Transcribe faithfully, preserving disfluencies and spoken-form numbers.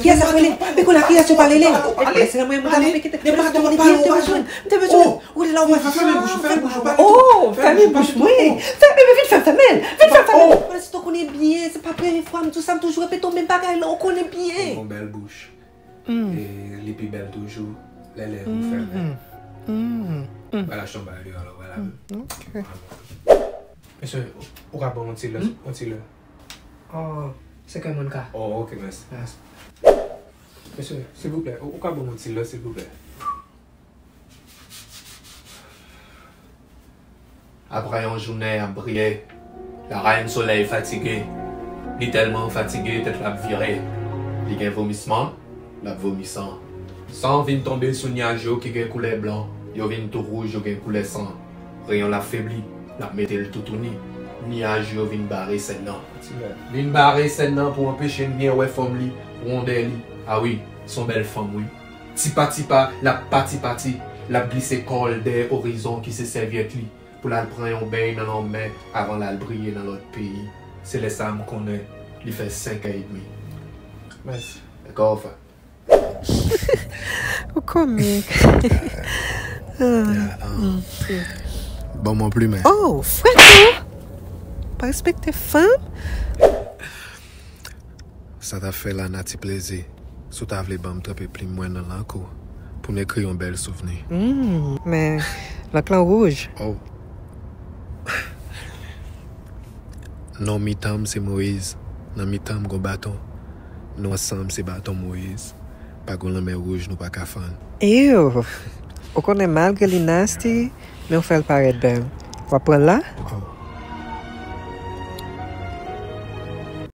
Kiyès ap rele? Men kounye a kiyès yo pale lè? Lè se mwen, mwen ta pa kite. Lè se mwen, mwen te bezwen. Mwen te bezwen. Ou la ou pa fèmen bouch ou, fèmen bouch ou, pale. Oh, fèmen bouch mwen. Fèmen, men vin fèm fèmen. Vin fèm fèmen. Mwen si to konnen byen, se pa premye fwa m di w sa, m toujou repete w menm bagay la, ou konnen byen. Ou gon bèl bouch. E li pi bèl toujou lè lè ou fèmen. Wala chanm bagay deyò la, wala. Ok. Mesye, ou ka ban yon ti lè, yon ti lè. Oh, se kè moun ka. Oh, ok, mèsi. Mèsi. Mesye, silvouplè, ou, ou ka ban mwen ti lè, silvouplè? Apre yon jounen ap briye, la reine solèy fatige. Li tèlman fatige, tèt l ap vire. Li gen vomisman, l ap vomi san. San vin tonbe sou nyaj yo ki gen koulè blan, yo vin tou wouj, yo gen koulè san. Reyon l ap febli, l ap mete l toutouni. Nyaj yo vin bare sèn nan. Vin bare sèn nan pou anpeche n byen wè fòm li, wondè li. A wi, s on bèl fanm wi. Ti pa ti pa, l ap pati pati, l ap glise kò l dèyè orizon ki se sèvyèt li, pou l al pran yon beny nan lanmè avan l al briye nan lòt peyi. Se lè sa a m konnen li fè senk è edmi. Mèsi. Dakò, frè. Ou komik. Ah, ah. Ban mwen plimen. Oh, frè tou! Pa respekte fanm? Sa t ap fè Lana ti plezi si w ta vle ban m tranpe plim mwen nan lank ou pou n ekri yon bèl souvni. Hmm, men lank lan wouj. Oh. Non mitan m se Moyiz. Nan mitan m gon baton. Nou ansanm se baton Moyiz. Pa gon lanmè wouj nou pa ka fann. Ew! Ou konnen malgre li nasty, men w fè l parèt bèl. W ap pran l la? Oh.